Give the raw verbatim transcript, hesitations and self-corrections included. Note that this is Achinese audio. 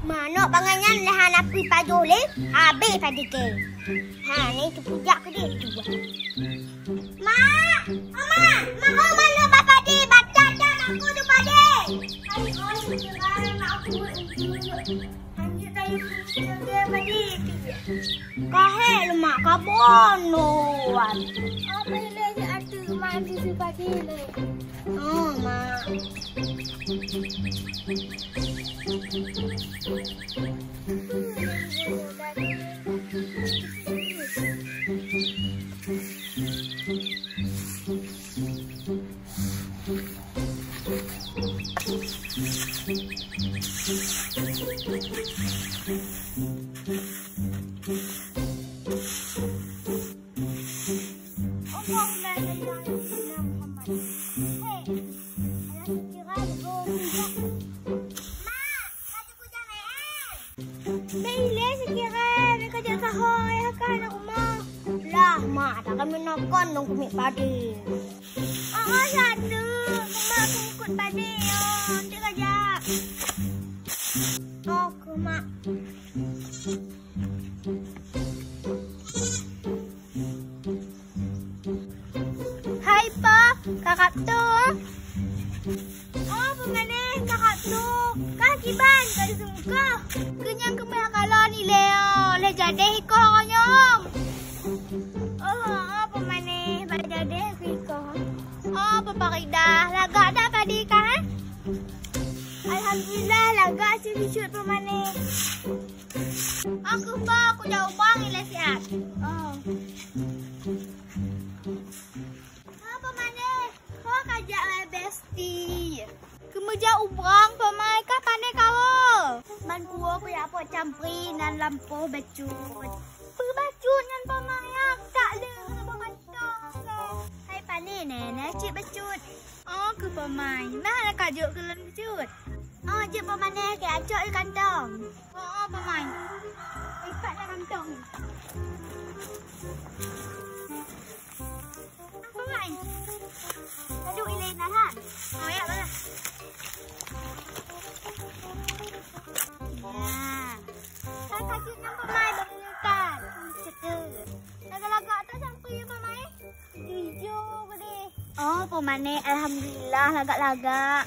Manok bangai nyan lé hana pih pajoh lé, habéh padé kèe. Ha, ni teupujak keudéh tuan. Mak, oh, Mak, Mak, oh, manok bak padé, batat dah, Mak, aku tu padé. Hai, oi, sekarang aku. Lanjut tadi, padé. Ka hék lé mak, ka bon lôn. Apa ilèe ateueh mak susu pagi lé? Oh, mak. Bèk ilèe sikira, bèk kajak sahoe, ka na rumoh. Lah, mak, dak kami nakon ngon kumiet padé. Oh, satu, mak, aku ikut padé, oh, nanti kajak. Oh, ke mak. Hai, Po, kakak tu. Oh, peumané kakak tu. Ka kiban ka disungkoh. Keu nyang keumeung kalon ilèe, oh, lheuh jadéh ikoh ngon nyoe. Oh, oh, peumané, bak jadéh ikoh. Oh, Papa Rida, lagak dak padé kah, eh? Alhamdulillah, lagak cit bacut peumané. Aku ba, aku jak ubang ilèe siat. Oh. Apa maneh? Ho kajak, my bestie? Keumeujak ubang, peumaé ka pané kawoe. Man kuwoe kujak pok campri nan lampôh bacut. Peue bacut nyan, peumaé? Tak lé, hana boh mantong. Hai pané, neh, neh cit bacut. Oh, keu peumaé. Nah, hana kajok keu lôn bacut. Oh, jeuet peumané keu acok di kantong. Oh, oh, peumaé. Ikat lam kantong. Apa, Mai? Aduh, ilèe nah, ha? Oh, ya, balah. Ya. Kan sakit nampak, Mai, bagi ikat. Lagak-lagak tak sampai ya, Mai? Jujur deh. Oh, peumané, alhamdulillah, lagak-lagak.